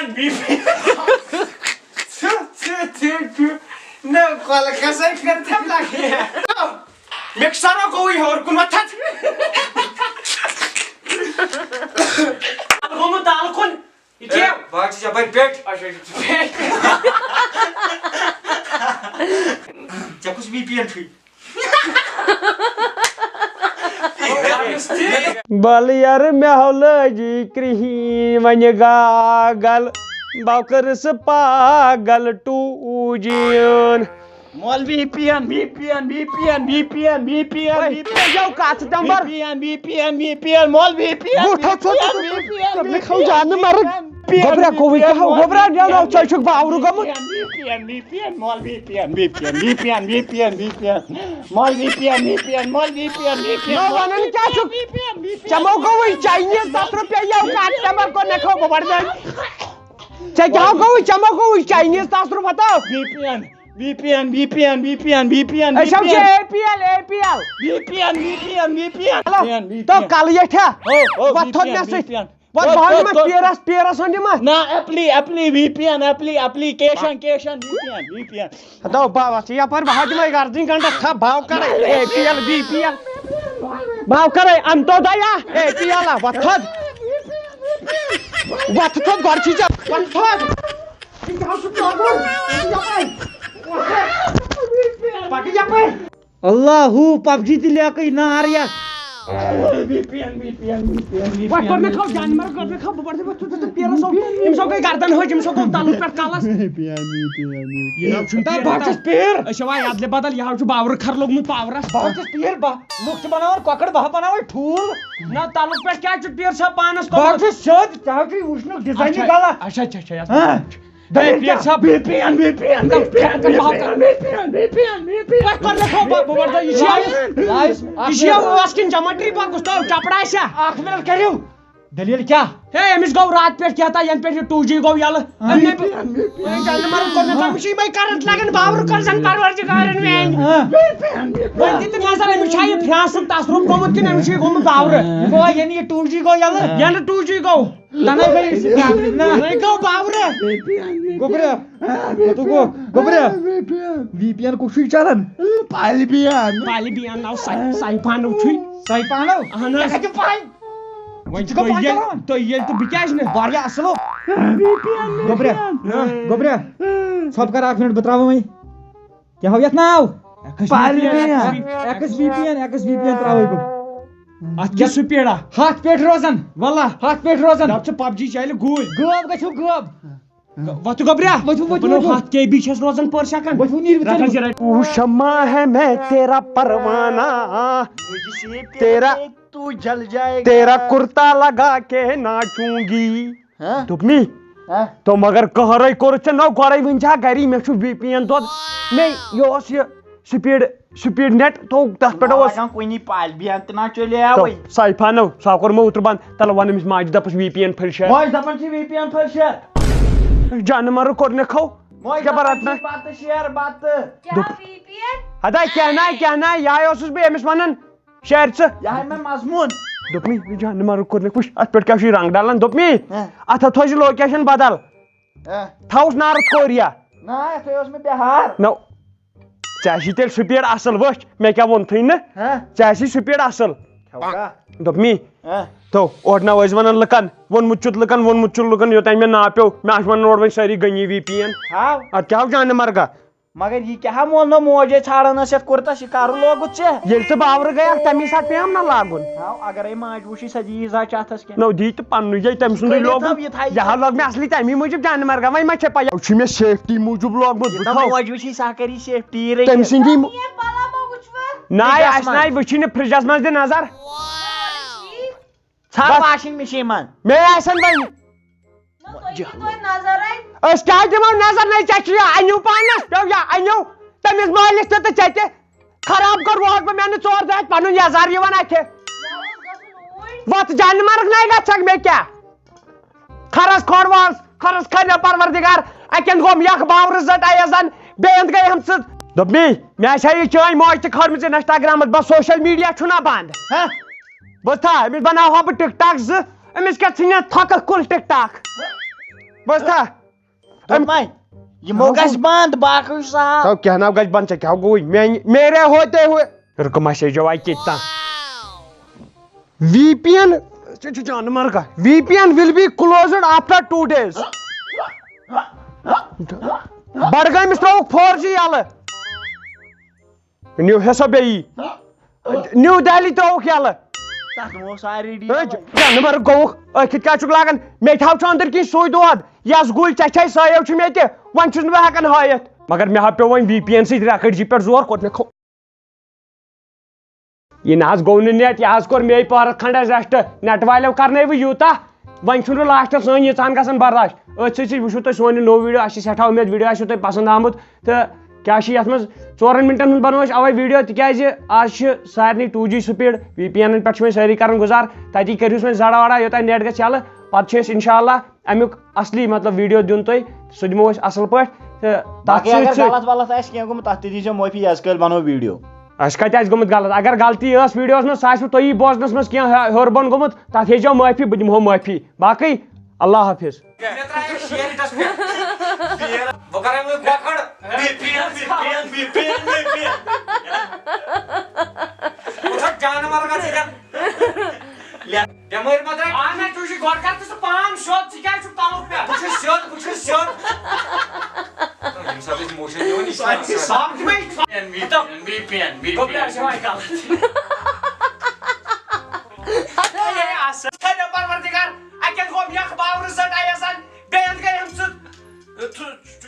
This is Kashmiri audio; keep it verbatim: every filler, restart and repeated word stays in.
ژٕ ژٕ ژٕ ژٕ نہ کۄلہٕ کھسے کٔرتھم لگے۔ مکسرو گوٚوٕے ہیوٚر کُن وۄتھتھ۔ گوٚمُت تالہٕ کُن۔ یہِ کیٛاہ؟ ہے، بہٕ حظ چھُس یَپٲرۍ پٮ۪ٹھ۔ اچھا، اچھا، پٮ۪ٹھ۔ ژےٚ کُس وی پی این چھُے؟ بل یار مےٚ ہو لٲجی کرٛہِنۍ وۄنۍ گاگل، بہٕ کٔرٕس پاگل ٹوٗ جی یَن۔ مول V P N, V P N, V P N, V P N, V P N, ہے، وی پی این۔ یو کتھ ژٕ تمبر۔ V P N, V P N, V P N, مول وی پی این، وُٹھ حظ ژٕ، وی پی این، ژٕ، وی پی این، ژٕ، ژٕ، وی پی این، ژٕ، وی پی این، گوٚبرا، وی پی این، گوٚبرا، وی پی این، گوٚبرا، وی پی این، نیٛاو، نیٛاو، ژٕ چھُکھ باورٕ گوٚمُت۔ V P N, V P N, مول V P N, V P N, V P N, V P N, V P N, مول V P N, V P N, مول V P N, V P N, نہ، وَنان کیٛاہ چھُکھ؟ V P N, V P N. ژےٚ مو گوٚوُے Chinese دَہ رۄپیہِ یَو کَتھ، ژےٚ ما کوٚر، مےٚ کھیوٚو بہٕ بَڑٕ دٲنۍ۔ ژےٚ کیٛاہ گوٚوُے؟ ژےٚ ما گوٚوُے Chinese دَہ رۄپیہِ ہَتو؟ V P N, V P N, V P N, V P N, V P N, أسۍ حظ چھِ A P L, A P L. V P N, V P N, V P N. Hello, V P N, V P تو این۔ کَلہٕ یَٹھیا؟ او، او، وۄتھ وی پی تھوٚد این، مےٚ وی سۭتۍ۔ P N. وۄتھ تو، بہٕ ہاوٕ تو، یِمَن تو۔ پیٖرَس، پیٖرَس وَن یِمَن۔ نہ، ایپلی، ایپلی، وی پی این، ایپلی، ایپلیکیشن، کیشن، V P N, V P N. ہتو بابا چھِ یپٲرۍ بہٕ ہا دِمے گردٕنۍ گنڈس تھپھ، بہٕ ہاو کرے A P L, B P L. بہٕ ہاو کرے انتودیا، اے پی ایل، وۄتھ تھوٚد۔ وۄتھ تھوٚد گۄڈٕ چھُے ژےٚ، وۄتھ تھوٚد۔ ژٕ کیٛاہ چھُکھ کران؟ پکھ یپٲرۍ۔ اللہ ہو، پب جی تہِ لیکٕے نار یتھ۔ وۄنۍ کوٚر مےٚ کھو جانہِ مرگ، کوٚر مےٚ کھو، بہٕ پَرٕ دِمہٕ ژٕ تہٕ پیٖرَس سُمب۔ أمِس سُمب گٔے گردن ۂج، أمِس سُمب گوٚو تَلُک پٮ۪ٹھ کَلَس۔ V P N, V P N, V P N. یہِ ناو چھُنہٕ تہٕ پیٖر بہٕ چھُس پیٖر۔ أسۍ چھِ وۄنۍ اَدلہِ بدل، یہِ ہاو چھُ باورٕ کھَر لوٚگمُت پاورَس۔ بہٕ حظ چھُس پیٖر، بہٕ، لُکھ چھِ بَناوان کۄکَر، بہٕ ہا بَناوَے ٹھوٗل۔ نہ، تَلُک پٮ۪ٹھ کیٛازِ چھُ پیٖر صٲب پانَس بہٕ حظ کوٚرمُت؟ چھُس سیوٚد، ژےٚ حظ چھُے وٕچھنُک design اچھا، غلط۔ اچھا، اچھا، اچھا، یَتھ ہاں۔ دٔلیٖل پیٖر کیٛاہ؟ صٲب۔ V P N, V P N, V P N, V P N, V P N, V P N, V P N. وۄنۍ کر مےٚ کھو بہٕ، بہٕ وَنہٕ تۄہہِ، یہِ چھِ یہِ، یہِ چھِ یہِ ٲس کِنہٕ جمع ٹرٛی پَتہٕ گوٚژھ تو چپڑا آسیا؟ اکھ منٹ کٔرِو۔ دٔلیٖل کیٛاہ؟ ہے، أمِس گوٚو راتہٕ پٮ۪ٹھ کیٛاہ تام، یَنہٕ پٮ۪ٹھ یہِ ٹوٗ جی گوٚو یَلہٕ۔ ہاں۔ أمۍ نے V P N, V P N. وۄنۍ جانہِ مَرُن کوٚر مےٚ کَم، یہِ چھِ یِمَے current لَگان، باورٕ کٔرزَن پروردِگارَن میٛانہِ۔ ہاں۔ وۄنۍ دِ تہٕ نظر، أمِس چھا یہِ پھرٛانٛسُک تصرُف گوٚمُت کِنہٕ أمِس چھُ یہِ گوٚمُت باورٕ؟ یہِ گوٚو، یعنی یہِ ٹوٗ جی گوٚو یَلہٕ؟ یَنہٕ ٹوٗ جی گوٚو۔ تنہٕ گٔے أسۍ problem، نہ۔ نٔے گوٚو باورٕ۔ V P N, V P N. گوٚبریا۔ آ، وی پی این۔ مطلب گوٚو، گوٚبریا۔ آ، V P N. V P N کُس چھُے چلان؟ پالہِ بیان۔ پالہِ بیان ناو ساے-، ساے پانو چھُے۔ ساے پانو؟ اہن حظ۔ ژےٚ کَتہِ پَے؟ وۄنۍ ژٕ چھُکھ تُہۍ پَے ییٚلہِ، چلاوان؟ تُہۍ ییٚلہِ تہٕ بہٕ کیٛازِ نہٕ؟ واریاہ اَصٕل۔ V P N, V P N. گوٚبریا۔ ہہ۔ گوٚبریا۔ ژھۄپ کَر اَکھ مِنٹ، بہٕ ترٛاوٕ وۄنۍ۔ کیٛاہ ہاو یَتھ ناو؟ ایکس پالہِ وی پی این۔ بیان۔ X V P N, X V P N ترٛاوَے بہٕ۔ اَتھ کیٛاہ سپیڈا؟ ہَتھ پٮ۪ٹھ روزان۔ وَلہ۔ ہَتھ پٮ۪ٹھ روزان۔ دَپ ژٕ پب جی چلہِ گُلۍ۔ غٲب گژھِو غٲب۔ وَتھٕ گوٚبریا۔ ؤتھِو، ؤتھِو، دَپان ؤتھِو۔ ہَتھ کے بی چھَس روزان per second۔ ؤتھِو، نیٖرِو، رَٹھ حظ چٔلِو۔ یہِ رَٹھ۔ تو شمع ہے میں تیرا پروانہ، تیرا تو جل جائے گا۔ تیرا کرتا لگا کے ناچوں گی۔ ہاں؟ دوٚپمی؟ ہاں؟ تو مگر قہرے کوٚرُتھ ژےٚ نو گۄڈے، وٕنہِ چھا گری؟ مےٚ چھُ وی پی این دۄد، مےٚ یہِ اوس یہِ سپیڈ، سپیڈ نیٹ، تو تتھ پٮ۪ٹھ اوس لگان کُنی پالہِ بیان تہِ نا چلے تو اوے۔ سایفانو، سُہ کوٚر مےٚ اوترٕ بند، تلہٕ ون أمِس ماجہِ دپس وی پی این پھٔلۍ شیر۔ ماجہِ دپان چھِ وی پی این پھٔلۍ شیر۔ جانہٕ مرٕ کوٚر نہٕ کھو۔ ماجہِ کیٛاہ دپان برات چھِ نہ؟ بتہٕ شیر بتہٕ۔ کیٛاہ دوٚپ، وی پی این؟ ہتا کیٛاہ نہ، کیٛاہ نہ، یہے اوسُس بہٕ أمِس ونان۔ شعر ژٕ۔ یہِ ہاے مےٚ مضموٗن۔ دوٚپمَے، یہِ جان، نہٕ مَرُن کوٚر نہٕ، وٕچھ، اَتھ پٮ۪ٹھ کیٛاہ چھُ یہِ رنٛگ ڈلان؟ دوٚپمی، ہہ۔ اَتھ ہا تھٲوزِ location بدل۔ ہہ۔ تھاوُس North Korea۔ نہ، یَتھ تھٲوِس مےٚ بِہار۔ نہ، ژےٚ آسی تیٚلہِ speed اَصٕل، وٕچھ، مےٚ کیٛاہ ووٚنتھٕے نہٕ؟ ہہ۔ ژےٚ آسی speed اَصٕل۔ کھٮ۪وکھا؟ دوٚپمی، ہہ۔ تو، اورٕ نہ ٲسۍ وَنان لُکَن، ووٚنمُت چھُتھ لُکَن، ووٚنمُت چھُتھ لُکَن، یوٚتام مےٚ ناو پیوٚو، مےٚ آسہِ وَنان اورٕ وۄنۍ سٲری غنی وی پی این۔ ہاو۔ اَدٕ کیٛاہ ہاو جانہٕ مرگا؟ مگر یہِ کیٛاہ ہا مول نہ موجے ژھانڈان ٲس یَتھ کُرتس، یہِ کَرُن لوگُتھ ژےٚ؟ ییٚلہِ ژٕ باورٕ گٔیَکھ، تَمی ساتہٕ پیٚیَم نہ لاگُن۔ ہاو، اگرے ماجہِ وٕچھی، سۄ دِیی زا چتھس کینٛہہ۔ نو، دی تہٕ پننُے جاے، تٔمۍ سُنٛدُے کھٔنِتھ لوگُن۔ تھاو یہِ تھایہِ۔ یہِ ہا لوگ مےٚ اصلی تَمی موٗجوٗب جانہٕ مرگا، وۄنۍ ما چھےٚ پَیی؟ یہِ چھُ مےٚ safety موٗجوٗب لوگمُت، یہِ بہٕ تھاو تھاو۔ موجہِ وٕچھی، سۄ کَری safety رٔنِتھ۔ تٔمۍ سٕنٛدی مو-، یہِ پَلو ما وٕچھوٕ؟ نہ، فرجس اَسہِ نہ منٛز۔ وٕچھی نہٕ فرجس منٛز تہِ نظر۔ ژھار بس۔ Washing machine منٛز۔ مےٚ آسن وۄنۍ۔ نہ، تُہۍ دِیِو توتہِ نظر اَتہِ۔ أسۍ کیٛاہ دِمو نظر؟ نَے ژےٚ چھُ یہِ اَنِو پانَس، پیوٚو یا اَنِو تٔمِس مٲلِس تہِ تہٕ ژےٚ تہِ۔ خراب کوٚر ووت بہٕ مےٚ نہٕ ژور دۄہ اَتہِ پَنُن یَزار یِوان اَتھِ۔ مےٚ اوس گژھُن اوٗرۍ۔ وَتھ جانہِ مرگ نَے گژھکھ مےٚ کیٛاہ؟ خرس کھۄڑ وٲژ، خرس کھٔنۍ مےٚ پروردگار۔ اَکہِ اَندٕ گوٚم یَکھ باورٕ زٔٹ اَیَس زَن، بیٚیہِ اَندٕ گٔے ہمسہٕ۔ دوٚپمی، مےٚ آسہِ ہا یہِ چٲنۍ موج تہِ کھٲرمٕژ Instagram-س، بس social media چھُنہ بنٛد۔ ہہ؟ بہٕ تھا، أمِس بناوہا بہٕ TikTok زٕ، أمِس کیٛاہ ژھٕنہِ تھۄکہٕ کُل TikTok؟ بس تھا۔ دوٚپمَے، یِمو گژھِ بنٛد، باقٕے چھُ سہل۔ تو کیٛاہ ناو گژھِ بنٛد، ژےٚ کیٛاہ گوٚوُے؟ میٛانہِ، میرے ہوتے ہوئے۔ رُکو، مسیج آیہِ کِتھ تام۔ وی پی این، ژےٚ چھُ جانہٕ مرگا۔ V P N will be closed after two days۔ بڈگٲمِس ترٛووُکھ four G یَلہٕ۔ نیو حصہ بیٚیہِ۔ نیو دہلی ترٛووُکھ یَلہٕ۔ تَتھ دِمو سارے ڈی۔ ہے، جانہٕ مرگ گوٚوُکھ۔ ٲکھِتھ کیٛاہ چھُکھ لاگان؟ مےٚ تھاو ژٕ أنٛدٕرۍ کِنۍ سُے دود۔ یَس گُلۍ ژےٚ چھے سایو چھُ مےٚ تہِ۔ وۄنۍ چھُس نہٕ بہٕ ہٮ۪کان ہٲیِتھ۔ مگر مےٚ ہا پیوٚو وۄنۍ V P N سۭتۍ رکٕٹۍ جی پٮ۪ٹھ زور، کوٚر مےٚ کھو-، یہِ نہ حظ گوٚو نہٕ نیٹ، یہِ حظ کوٚر مے پارک کھنڈ اَسہِ rest۔ نیٹ والیو کرنٲوٕ یوٗتاہ، وۄنۍ چھُنہٕ لاسٹَس سٲنۍ ییٖژاہَن گژھان برداش۔ أتھۍ سۭتۍ سۭتۍ وٕچھِو تُہۍ سون یہِ نوٚو ویٖڈیو، اَسہِ چھِ سٮ۪ٹھاہ اُمید ویٖڈیو آسِوٕ تۄہہِ پسنٛد آمُت۔ تہٕ کیٛاہ چھِ یَتھ منٛز، ژورَن مِنٹَن ہُنٛد بَنوو اَسہِ اَوَے ویٖڈیو، تِکیٛازِ آز چھِ سارنٕے two G speed، V P Nن پٮ۪ٹھ چھِ وۄنۍ سٲری کَران گُزار، تَتی کٔرِو سُہ وۄنۍ زَڑا وَڑا یوٚتام نیٹ گژھِ یَلہٕ، پَتہٕ چھِ أسۍ اِنشاء اللہ اَمیُک اصلی مطلب ویٖڈیو دیُن تۄہہِ، سُہ دِمو أسۍ اَصٕل پٲٹھۍ۔ تہٕ تَتھ باقٕے سۭتۍ اگر سۭتۍ غلط ولط آسہِ کینٛہہ گوٚمُت، تَتھ تہِ دیٖزیو معٲفی، یَس کٲلۍ بَنو ویٖڈیو۔ اَسہِ کَتہِ آسہِ گوٚمُت غلط؟ اگر غلطی ٲس ویٖڈیوَس منٛز، سُہ آسِوٕ تۄہی بوزنَس منٛز کینٛہہ ہیوٚر بۄن گوٚمُت، تَتھ ہیٚزیو معٲفی، بہٕ دِمہو معٲفی۔ باقٕے اللہ حافظ۔ مےٚ ترٛایے شیرٹس پٮ۪ٹھ۔ بہٕ کرے وۄنۍ گۄکھڑ۔ V P N، V P N، V P N، V P N۔ بہٕ چھُس جانور گژھِ یَتھ۔ بٮ۪مٲرۍ ما درٛاے؟ اہن حظ، ژٕ چھُے گۄڈٕ کر ژٕ سُہ پان سیوٚد، ژٕ کیٛازِ چھُکھ تَلُک پٮ۪ٹھ؟ بہٕ چھُس سیوٚد، بہٕ چھُس سیوٚد۔ ییٚمہِ ساتہٕ أسۍ emotion دِوان، یہِ چھُ آسان۔ سمجھ مےٚ یہِ چھُ۔ V P N، V P N، V P N۔ دوٚپ مےٚ، اَسہِ چھِ وۄنۍ غلط۔ اے، اَصٕل۔ خۄدا پروردگار، اَکہِ اَندٕ گوٚو یَکھ باورٕ زَٹ آیَس اَن، بیٚیہِ اَندٕ گٔے أمۍ سٕنٛز، ژٕ،